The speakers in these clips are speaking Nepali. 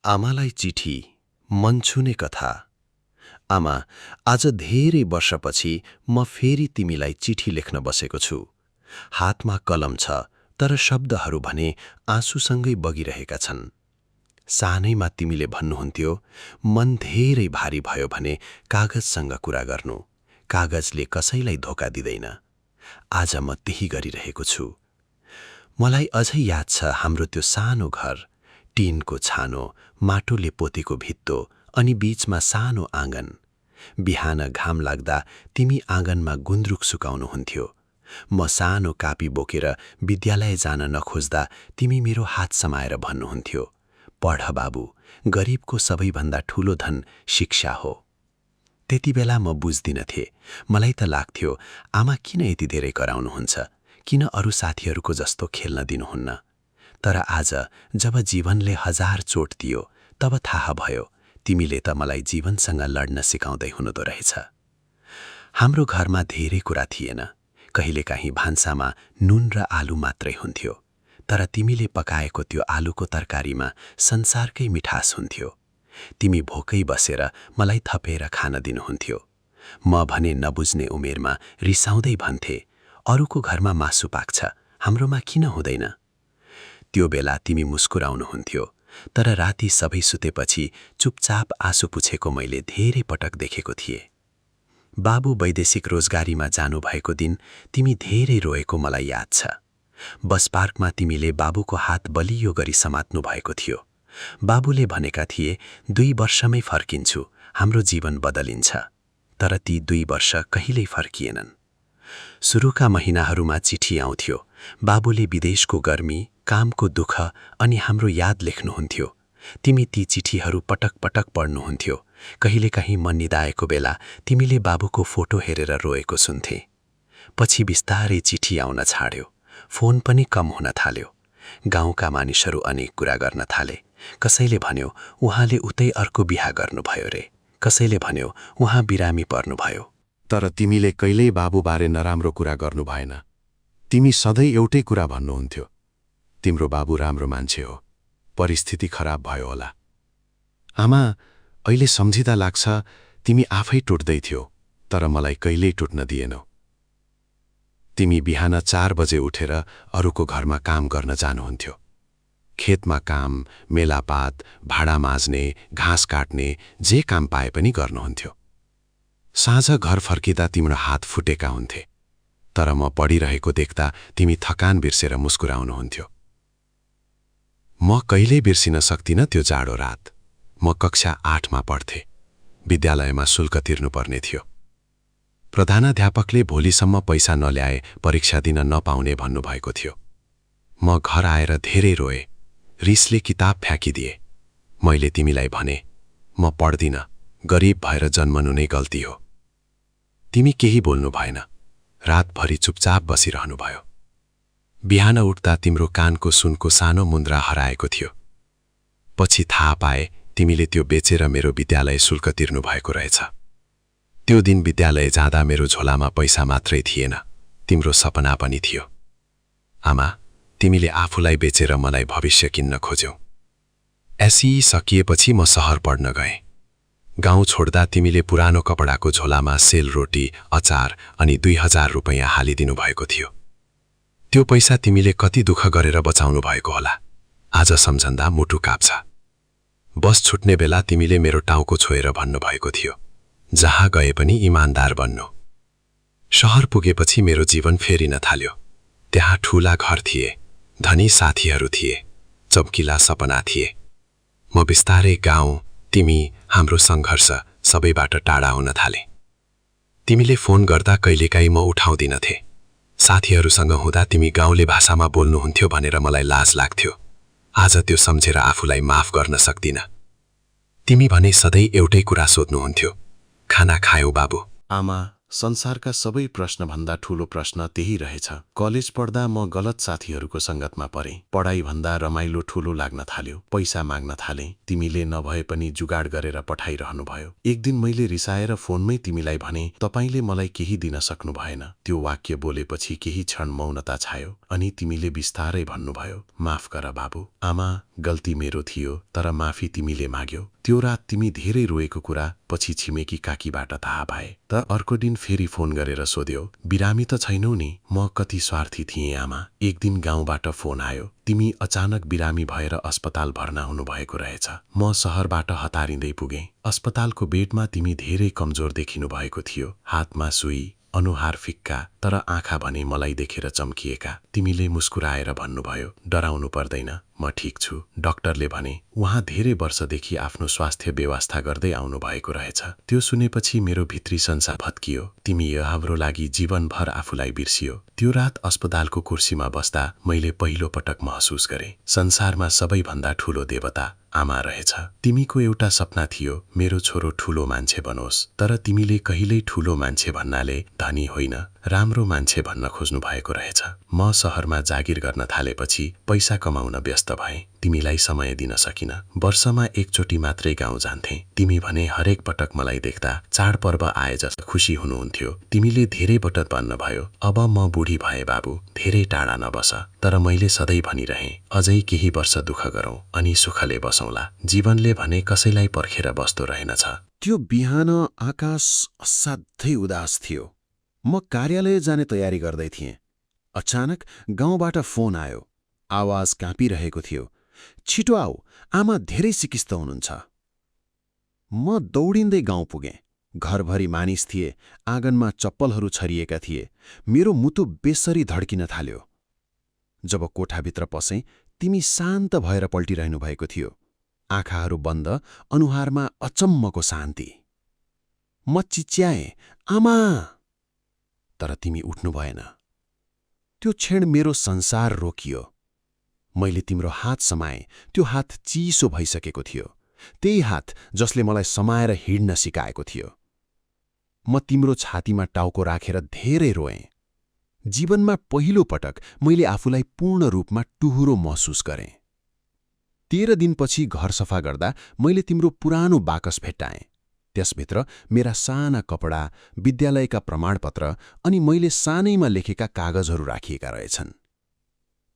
आमालाई चिठी, मन छुने कथा। आमा, आज धेरै वर्षपछि म फेरि तिमीलाई चिठी लेख्न बसेको छु। हातमा कलम छ, तर शब्दहरू भने आँसुसँगै बगिरहेका छन्। सानैमा तिमीले भन्नुहुन्थ्यो, मन धेरै भारी भयो भने कागजसँग कुरा गर्नु, कागजले कसैलाई धोका दिँदैन। आज म त्यही गरिरहेको छु। मलाई अझै याद छ हाम्रो त्यो सानो घर, टिनको छानो, माटोले पोतेको भित्तो अनि बीचमा सानो आँगन। बिहान घाम लाग्दा तिमी आँगनमा गुन्द्रुक सुकाउनुहुन्थ्यो। म सानो कापी बोकेर विद्यालय जान नखोज्दा तिमी मेरो हात समाएर भन्नुहुन्थ्यो, पढ बाबु, गरिबको सबैभन्दा ठूलो धन शिक्षा हो। त्यति बेला म बुझ्दिनथे। मलाई त लाग्थ्यो आमा किन यति धेरै कराउनुहुन्छ, किन अरू साथीहरूको जस्तो खेल्न दिनुहुन्न। तर आज जब जीवनले 1000 चोट दियो, तब थाहा भयो तिमीले त मलाई जीवनसँग लड्न सिकाउँदै हुनुहुँदो रहेछ। हाम्रो घरमा धेरै कुरा थिएन। कहिलेकाहीँ भान्सामा नुन र आलु मात्रै हुन्थ्यो, तर तिमीले पकाएको त्यो आलुको तरकारीमा संसारकै मिठास हुन्थ्यो। तिमी भोकै बसेर मलाई थपेर खान दिनुहुन्थ्यो। म भने नबुझ्ने उमेरमा रिसाउँदै भन्थे, अरूको घरमा मासु पाक्छ, हाम्रोमा किन हुँदैन। त्यो बेला तिमी मुस्कुराउनुहुन्थ्यो, तर राति सबै सुतेपछि चुपचाप आँसु पुछेको मैले धेरै पटक देखेको थिएँ। बाबु वैदेशिक रोजगारीमा जानुभएको दिन तिमी धेरै रोएको मलाई याद छ। बस पार्कमा तिमीले बाबुको हात बलियो गरी समात्नु भएको थियो। बाबुले भनेका थिए 2 वर्षमै फर्किन्छु, हाम्रो जीवन बदलिन्छ। तर ती 2 वर्ष कहिल्यै फर्किएनन्। सुरुका महिनाहरूमा चिठी आउँथ्यो। बाबुले विदेशको गर्मी, कामको दुःख अनि हाम्रो याद लेख्नुहुन्थ्यो। तिमी ती चिठीहरू पटक पटक पढ्नुहुन्थ्यो। कहिलेकाहीँ मन निदाएको बेला तिमीले बाबुको फोटो हेरेर रोएको सुन्थे। पछि बिस्तारै चिठी आउन छाड्यो। फोन पनि कम हुन थाल्यो। गाउँका मानिसहरू अनेक कुरा गर्न थाले। कसैले भन्यो उहाँले उतै अर्को बिहा गर्नुभयो रे, कसैले भन्यो उहाँ बिरामी पर्नुभयो। तर तिमीले कहिल्यै बाबुबारे नराम्रो कुरा गर्नु भएन। तिमी सधैँ एउटै कुरा भन्नुहुन्थ्यो, तिम्रो बाबु राम्रो मान्छे हो, परिस्थिति खराब भयो होला। आमा, अहिले सम्झिँदा लाग्छ तिमी आफै टुट्दै थियौ, तर मलाई कहिल्यै टुट्न दिएनौ। तिमी बिहान 4 बजे उठेर अरूको घरमा काम गर्न जानुहुन्थ्यो। खेतमा काम, मेलापात, भाडा माझ्ने, घाँस काट्ने, जे काम पाए पनि गर्नुहुन्थ्यो। साँझ घर फर्किँदा तिम्रो हात फुटेका हुन्थे, तर म पढिरहेको देख्दा तिमी थकान बिर्सेर मुस्कुराउनुहुन्थ्यो। म कहिल्यै बिर्सिन सक्दिनँ त्यो जाडो रात। म कक्षा 8मा पढ्थे। विद्यालयमा शुल्क तिर्नुपर्ने थियो। प्रधानाध्यापकले भोलिसम्म पैसा नल्याए परीक्षा दिन नपाउने भन्नुभएको थियो। म घर आएर धेरै रोए, रिसले किताब फ्याँकिदिए। मैले तिमीलाई भने, म पढ्दिन, गरिब भएर जन्मनु नै गल्ती हो। तिमी केही बोल्नु भएन, रातभरि चुपचाप बसिरहनु भयो। बिहान उठ्दा तिम्रो कानको सुनको सानो मुन्द्रा हराएको थियो। पछि थाहा पाए तिमीले त्यो बेचेर मेरो विद्यालय शुल्क तिर्नु भएको रहेछ। त्यो दिन विद्यालय जाँदा मेरो झोलामा पैसा मात्रै थिएन, तिम्रो सपना पनि थियो। आमा, तिमीले आफूलाई बेचेर मलाई भविष्य किन्न खोज्यौ। एसई सकिएपछि म सहर पढ्न गएँ। गाउँ छोड्दा तिमीले पुरानो कपडाको झोलामा सेल रोटी, अचार अनि 2000 रुपैयाँ हालिदिनु भएको थियो। त्यो पैसा तिमीले कति दुःख गरेर बचाउनु भएको होला। आज सम्झँदा मुटु काप्छ। बस छुट्ने बेला तिमीले मेरो टाउको छोएर भन्नुभएको थियो, जहाँ गए पनि इमानदार बन्नु। सहर पुगेपछि मेरो जीवन फेरिन थाल्यो। त्यहाँ ठूला घर थिए, धनी साथीहरू थिए, चम्किला सपना थिए। म बिस्तारै गाउँ, तिमी, हाम्रो सङ्घर्ष सबैबाट टाढा हुन थाले। तिमीले फोन गर्दा कहिलेकाहीँ म उठाउँदिनथे। साथीहरूसँग हुँदा तिमी गाउँले भाषामा बोल्नुहुन्थ्यो भनेर मलाई लाज लाग्थ्यो। आज त्यो सम्झेर आफूलाई माफ गर्न सक्दिन। तिमी भने सधैँ एउटै कुरा सोध्नुहुन्थ्यो, खाना खायौ बाबु? आमा, संसारका सबै प्रश्नभन्दा ठूलो प्रश्न त्यही रहेछ। कलेज पढ्दा म गलत साथीहरूको संगतमा परेँ। पढाइभन्दा रमाइलो ठूलो लाग्न थाल्यो। पैसा माग्न थालेँ। तिमीले नभए पनि जुगाड गरेर पठाइरहनुभयो। एक दिन मैले रिसाएर फोनमै तिमीलाई भने, तपाईले मलाई केही दिन सक्नु भएन। त्यो वाक्य बोलेपछि केही क्षण मौनता छायो। अनि तिमीले बिस्तारै भन्नुभयो, माफ गर बाबु। आमा, गल्ती मेरो थियो, तर माफी तिमीले माग्यो। त्यो रात तिमी धेरै रोएको कुरा पछि छिमेकी काकीबाट थाहा पाए। त अर्को दिन फेरि फोन गरेर सोध्यो, बिरामी त छैनौ नि? म कति स्वार्थी थिएँ आमा। एक दिन गाउँबाट फोन आयो, तिमी अचानक बिरामी भएर अस्पताल भर्ना हुनुभएको रहेछ। म शहरबाट हतारिँदै पुगेँ। अस्पतालको बेडमा तिमी धेरै कमजोर देखिनु भएको थियो। हातमा सुई, अनुहार फिक्का, तर आँखा भने मलाई देखेर चम्किएका। तिमीले मुस्कुराएर भन्नुभयो, डराउनु पर्दैन, म ठिक छु। डाक्टरले भने, उहाँ धेरै वर्षदेखि आफ्नो स्वास्थ्य व्यवस्था गर्दै आउनु भएको रहेछ। त्यो सुनेपछि मेरो भित्री संसार भत्कियो। तिमी हाम्रो लागि जीवनभर आफूलाई बिर्सियो। त्यो रात अस्पतालको कुर्सीमा बस्दा मैले पहिलो पटक महसुस गरेँ, संसारमा सबैभन्दा ठूलो देवता आमा रहेछ। तिमीको एउटा सपना थियो, मेरो छोरो ठूलो मान्छे बनोस्। तर तिमीले कहिल्यै ठूलो मान्छे भन्नाले धनी होइन, राम्रो मान्छे भन्न खोज्नु भएको रहेछ। म शहरमा जागिर गर्न थालेपछि पैसा कमाउन व्यस्त भएँ। तिमीलाई समय दिन सकिन। वर्षमा एकचोटि मात्रै गाउँ जान्थे। तिमी भने हरेक पटक मलाई देख्दा चाडपर्व आए जस्तो खुसी हुनुहुन्थ्यो। तिमीले धेरै पटक भन्नुभयो, अब म बुढी भए बाबु, धेरै टाढा नबस। तर मैले सधैँ भनिरहेँ, अझै केही वर्ष दुःख गरौँ अनि सुखले बसौँला। जीवनले भने कसैलाई पर्खेर बस्दो रहेनछ। त्यो बिहान आकाश असाध्यै उदास थियो। म कार्यालय जाने तयारी गर्दै थिएँ। अचानक गाउँबाट फोन आयो। आवाज काँपिरहेको थियो, छिटो आऊ, आमा धेरै सिकिस्त हुनुहुन्छ। म दौडिँदै गाउँ पुगेँ। घरभरि मानिस थिए। आँगनमा चप्पलहरू छरिएका थिए। मेरो मुटु बेसरी धड्किन थाल्यो। जब कोठाभित्र पसेँ, तिमी शान्त भएर पल्टिरहनु भएको थियो। आँखाहरू बन्द, अनुहारमा अचम्मको शान्ति। म चिच्याएँ, आमा! तर तिमी उठ्नु भएन। त्यो क्षण मेरो संसार रोकियो। मैले तिम्रो हात समाएँ। त्यो हात चिसो भइसकेको थियो। त्यही हात जसले मलाई समाएर हिँड्न सिकाएको थियो। म तिम्रो छातीमा टाउको राखेर धेरै रोएँ। जीवनमा पहिलो पटक मैले आफूलाई पूर्ण रूपमा टुहुरो महसुस गरेँ। 13 दिनपछि घर सफा गर्दा मैले तिम्रो पुरानो बाकस भेट्टाएँ। त्यसभित्र मेरा साना कपडा, विद्यालयका प्रमाणपत्र अनि मैले सानैमा लेखेका कागजहरू राखिएका रहेछन्।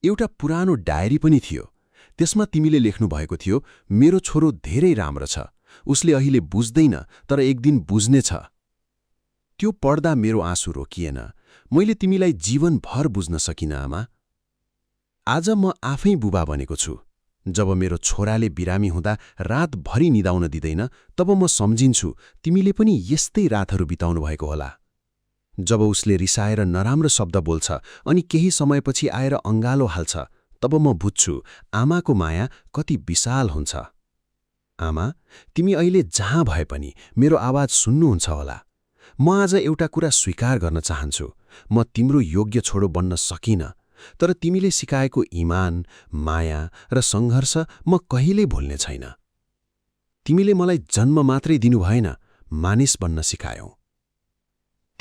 एउटा पुरानो डायरी पनि थियो। त्यसमा तिमीले लेख्नु भएको थियो, मेरो छोरो धेरै राम्रो छ, उसले अहिले बुझ्दैन तर एक दिन बुझ्नेछ। त्यो पढ्दा मेरो आँसु रोकिएन। मैले तिमीलाई जीवनभर बुझ्न सकिनँ आमा। आज म आफै बुबा बनेको छु। जब मेरो छोराले बिरामी हुँदा रातभरि निदाउन दिँदैन, तब म सम्झिन्छु तिमीले पनि यस्तै रातहरू बिताउनु भएको होला। जब उसले रिसाएर नराम्रो शब्द बोल्छ अनि केही समयपछि आएर अङ्गालो हाल्छ, तब म बुझ्छु आमाको माया कति विशाल हुन्छ। आमा, तिमी अहिले जहाँ भए पनि मेरो आवाज सुन्नुहुन्छ होला। म आज एउटा कुरा स्वीकार गर्न चाहन्छु। म तिम्रो योग्य छोरो बन्न सकिनँ, तर तिमीले सिकाएको इमान, माया र सङ्घर्ष म कहिल्यै भुल्ने छैन। तिमीले मलाई जन्म मात्रै दिनु भएन, मानिस बन्न सिकायौ।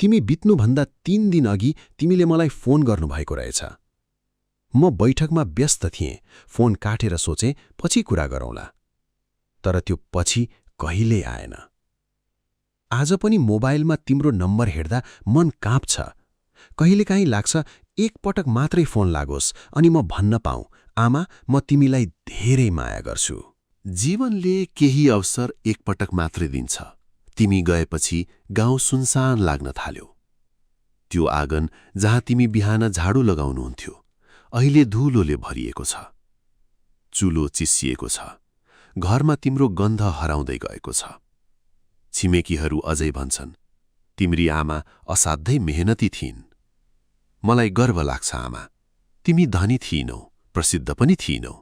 तिमी बित्नुभन्दा 3 दिन अघि तिमीले मलाई फोन गर्नुभएको रहेछ। म बैठकमा व्यस्त थिएँ। फोन काटेर सोचेँ पछि कुरा गरौँला। तर त्यो पछि कहिल्यै आएन। आज पनि मोबाइलमा तिम्रो नम्बर हेर्दा मन काँप्छ। कहिलेकाहीँ लाग्छ एक पटक मात्रै फोन लागोस् अनि म भन्न पाऊँ, आमा, म तिमीलाई धेरै माया गर्छु। जीवनले केही अवसर एक पटक मात्रै दिन्छ। तिमी गएपछि गाउँ सुनसान लाग्न थाल्यो। त्यो आँगन जहाँ तिमी बिहान झाडु लगाउनुहुन्थ्यो, अहिले धुलोले भरिएको छ। चुलो चिसिएको छ। घरमा तिम्रो गन्ध हराउँदै गएको छ। छिमेकीहरू अझै भन्छन्, तिम्री आमा असाध्यै मेहनती थिइन्। मलाई गर्व लाग्छ आमा। तिमी धनी थिइनौ, प्रसिद्ध पनि थिइनौ,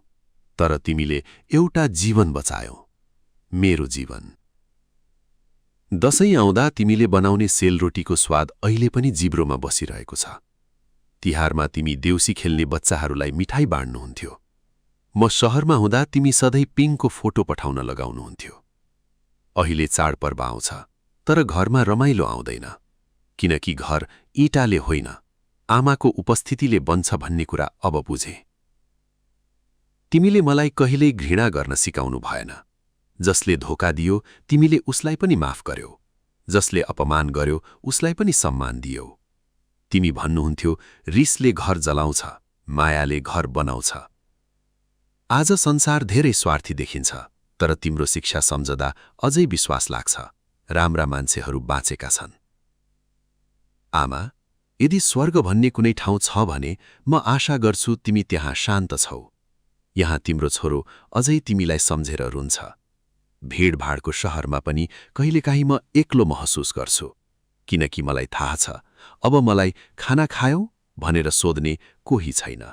तर तिमीले एउटा जीवन बचायौ, मेरो जीवन। दशैं आउँदा तिमीले बनाउने सेलरोटीको स्वाद अहिले पनि जिब्रोमा बसिरहेको छ। तिहारमा तिमी देउसी खेल्ने बच्चाहरूलाई मिठाई बाँड्नुहुन्थ्यो। म शहरमा हुँदा तिमी सधैँ पिङको फोटो पठाउन लगाउनुहुन्थ्यो। अहिले चाडपर्व आउँछ, तर घरमा रमाइलो आउँदैन। किनकि घर ईटाले होइन, आमाको उपस्थितिले बन्छ भन्ने कुरा अब बुझे। तिमीले मलाई कहिल्यै घृणा गर्न सिकाउनु भएन। जसले धोका दियो तिमीले उसलाई पनि माफ गर्यौ, जसले अपमान गर्यो उसलाई पनि सम्मान दियौ। तिमी भन्नुहुन्थ्यो रिसले घर जलाउँछ, मायाले घर बनाउँछ। आज संसार धेरै स्वार्थी देखिन्छ, तर तिम्रो शिक्षा सम्झदा अझै विश्वास लाग्छ, राम्रा मान्छेहरू बाँचेका छन्। आमा, यदि स्वर्ग भन्ने कुनै ठाउँ छ भने म आशा गर्छु तिमी त्यहाँ शान्त छौ। यहाँ तिम्रो छोरो अझै तिमीलाई सम्झेर रुन्छ। भीडभाडको शहरमा पनि कहिलेकाहीँ म एक्लो महसुस गर्छु, किनकि मलाई थाहा छ अब मलाई खाना खायौ भनेर सोध्ने कोही छैन।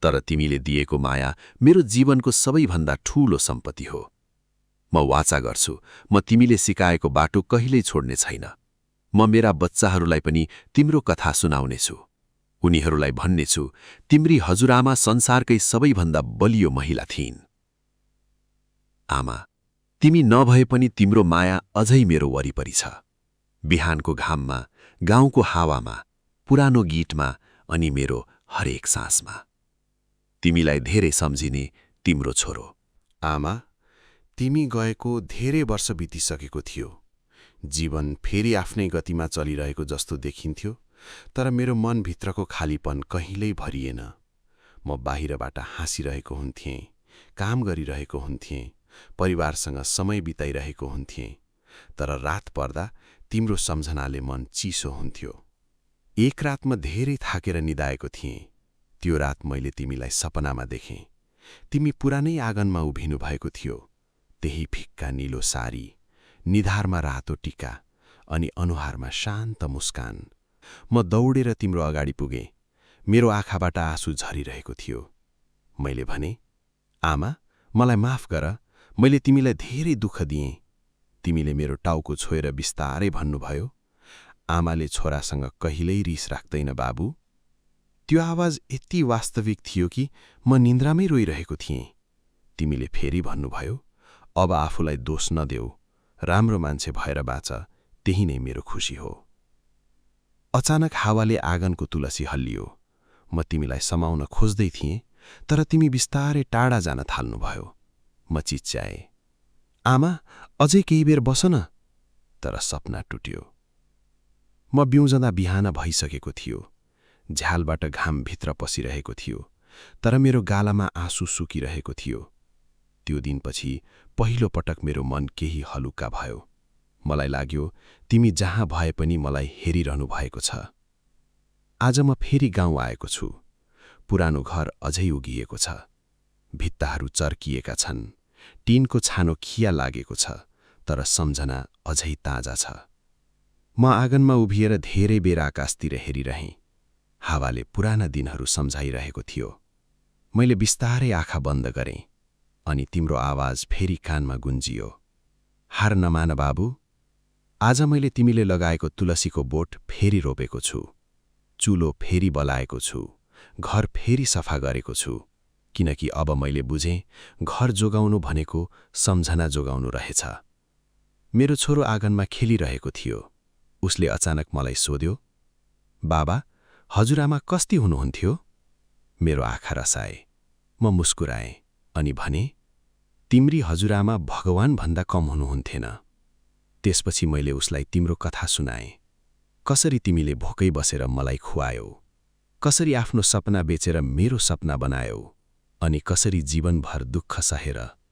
तर तिमीले दिएको माया मेरो जीवनको सबैभन्दा ठूलो सम्पत्ति हो। म वाचा गर्छु म तिमीले सिकाएको बाटो कहिल्यै छोड्ने छैन। म मेरा बच्चाहरूलाई पनि तिम्रो कथा सुनाउनेछु। उनीहरूलाई भन्नेछु तिम्री हजुरआमा संसारकै सबैभन्दा बलियो महिला थिइन्। आमा, तिमी नभए पनि तिम्रो माया अझै मेरो वरिपरि छ। बिहानको घाममा, गाउँको हावामा, पुरानो गीतमा अनि मेरो हरेक सासमा। तिमीलाई धेरै सम्झिने तिम्रो छोरो। आमा, तिमी गएको धेरै वर्ष बितिसकेको थियो। जीवन फेरि आफ्नै गतिमा चलिरहेको जस्तो देखिन्थ्यो, तर मेरो मनभित्रको खालीपन कहिल्यै भरिएन। म बाहिरबाट हाँसिरहेको हुन्थेँ, काम गरिरहेको हुन्थेँ, परिवारसँग समय बिताइरहेको हुन्थेँ, तर रात पर्दा तिम्रो सम्झनाले मन चिसो हुन्थ्यो। एक रात म धेरै थाकेर निदाएको थिएँ। त्यो रात मैले तिमीलाई सपनामा देखेँ। तिमी पुरानै आँगनमा उभिनु भएको थियो। त्यही फिक्का नीलो सारी, निधारमा रातो टीका अनि अनुहारमा शान्त मुस्कान। म दौडेर तिम्रो अगाडि पुगेँ। मेरो आँखाबाट आँसु झरिरहेको थियो। मैले भने, आमा, मलाई माफ गर, मैले तिमीलाई धेरै दुःख दिएँ। तिमीले मेरो टाउको छोएर बिस्तारै भन्नुभयो, आमाले छोरासँग कहिल्यै रिस राख्दैन बाबु। त्यो आवाज यति वास्तविक थियो कि म निन्द्रामै रोइरहेको थिएँ। तिमीले फेरि भन्नुभयो, अब आफूलाई दोष नदेऊ, राम्रो मान्छे भएर बाँच, त्यही नै मेरो खुसी हो। अचानक हावाले आँगनको तुलसी हल्लियो। म तिमीलाई समाउन खोज्दै थिएँ, तर तिमी बिस्तारै टाढा जान थाल्नुभयो। म चिच्याएँ, आमा, अझै केही बेर बस न। तर सपना टुट्यो। म बिउजँदा बिहान भइसकेको थियो। झ्यालबाट घाम भित्र पसिरहेको थियो, तर मेरो गालामा आँसु सुकिरहेको थियो। त्यो दिनपछि पहिलो पटक मेरो मन केही हलुका भयो। मलाई लाग्यो तिमी जहाँ भए पनि मलाई हेरिरहनु भएको छ। आज म फेरि गाउँ आएको छु। पुरानो घर अझै उगिएको छ। भित्ताहरू चर्किएका छन्, टिनको छानो खिया लागेको छ, तर सम्झना अझै ताजा छ। म आँगनमा उभिएर धेरै बेर आकाशतिर हेरिरहेँ। हावाले पुराना दिनहरू सम्झाइरहेको थियो। मैले बिस्तारै आँखा बन्द गरेँ अनि तिम्रो आवाज फेरि कानमा गुन्जियो, हार नमान बाबु। आज मैले तिमीले लगाएको तुलसीको बोट फेरि रोपेको छु, चुलो फेरि बलाएको छु, घर फेरि सफा गरेको छु, किनकि अब मैले बुझेँ घर जोगाउनु भनेको सम्झना जोगाउनु रहेछ। मेरो छोरो आँगनमा खेलिरहेको थियो। उसले अचानक मलाई सोध्यो, बाबा, हजुरआमा कस्ती हुनुहुन्थ्यो? मेरो आँखा रसाए। म मुस्कुराएँ अनि भने, तिम्री हजुरआमा भगवान भन्दा कम हुनुहुन्थेन। त्यसपछि मैले उसलाई तिम्रो कथा सुनाएँ। कसरी तिमीले भोकै बसेर मलाई खुवायौ, कसरी आफ्नो सपना बेचेर मेरो सपना बनायौ, अनि कसरी जीवनभर दुःख सहेर